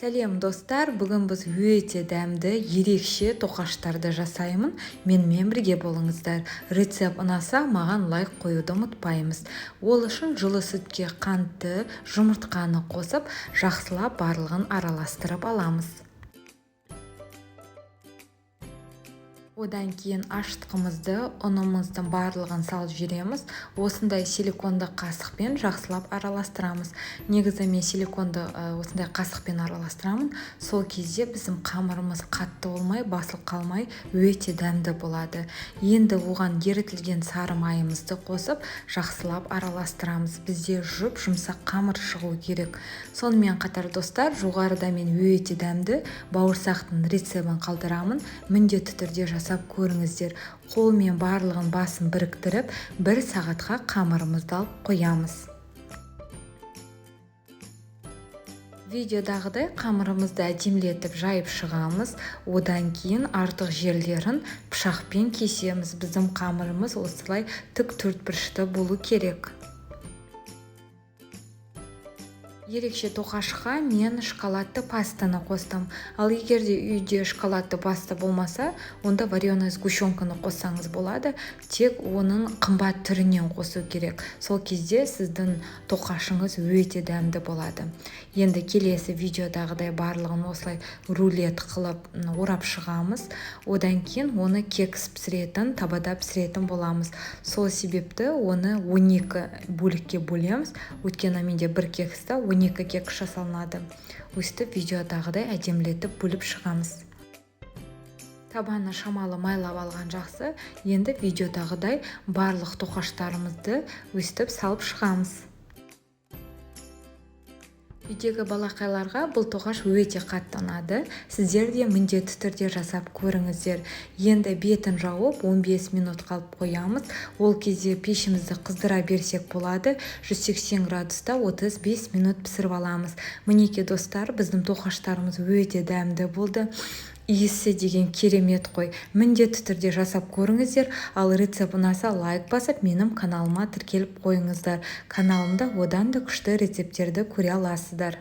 Сәлем, достар! Бүгін біз өте дәмді, ерекше тоқаштарды жасаймын. Менімен бірге болыңыздар. Рецепт ұнаса, маған лайк қоюды ұмытпаймыз. Ол үшін жылы сүтке қантты, жұмыртқаны қосып, жақсылап барлығын араластырып аламыз. Одан кейін ашытқымызды, ұнымыздың барлығын салып жібереміз. Осындай силиконды қасықпен жақсылап араластырамыз. Негізі мен силиконды осындай қасықпен араластырамын. Сол кезде біздің қамырымыз қатты болмай, басылып қалмай, өте дәмді болады. Енді оған ерітілген сары майымызды қосып, жақсылап араластырамыз. Бізде жұп жұмсақ қамыр шығу керек. Сонымен қатар, достар, жоғарыда мен өте дәмді бауырсақтың рецебін қалдырамын. Міндетті түрде жасап көріңіздер. Қолмен барлығын басын біріктіріп, бір сағатқа қамырымызды алып қоямыз. Видеодағыдай қамырымызды әдемілетіп жайып шығамыз. Одан кейін артық жерлерін пышақпен кесеміз. Біздің қамырымыз осылай тік төртбұрышты болу керек. Ерекше тоқашқа мен шоколадты пастаны қостым. Ал егер де үйде шоколадты паста болмаса, онда вареный сгущенканы қоссаңыз болады. Тек оның қымбат түрінен қосу керек. Сол кезде сіздің тоқашыңыз өте дәмді болады. Енді келесі видеодағыдай барлығын осылай рулет қылып орап шығамыз. Одан кейін оны кекс пісіретін табада пісіретін боламыз. Сол себепті оны 12 бөлікке бөлеміз. Өйткені менде бір кекста 12 кекс жасалынады. Өстіп видеодағыдай әдемілетіп бөліп шығамыз. Табаны шамалы майлап алған жақсы. Енді видеодағыдай барлық тоқаштарымызды өстіп салып шығамыз. Үйдегі балақайларға бұл тоқаш өте қатты ұнады. Сіздер де міндетті түрде жасап көріңіздер. Енді бетін жауып 15 минут қалып қоямыз. Ол кезде пешімізді қыздыра берсек болады. 180 градуста 35 минут пісіріп аламыз. Мінекей, достар, біздің тоқаштарымыз өте дәмді болды. Иісі деген керемет қой. Міндетті түрде жасап көріңіздер. Ал рецепт ұнаса, лайк басып, менің каналыма тіркеліп қойыңыздар. Каналымда одан да күшті рецепттерді көре аласыздар.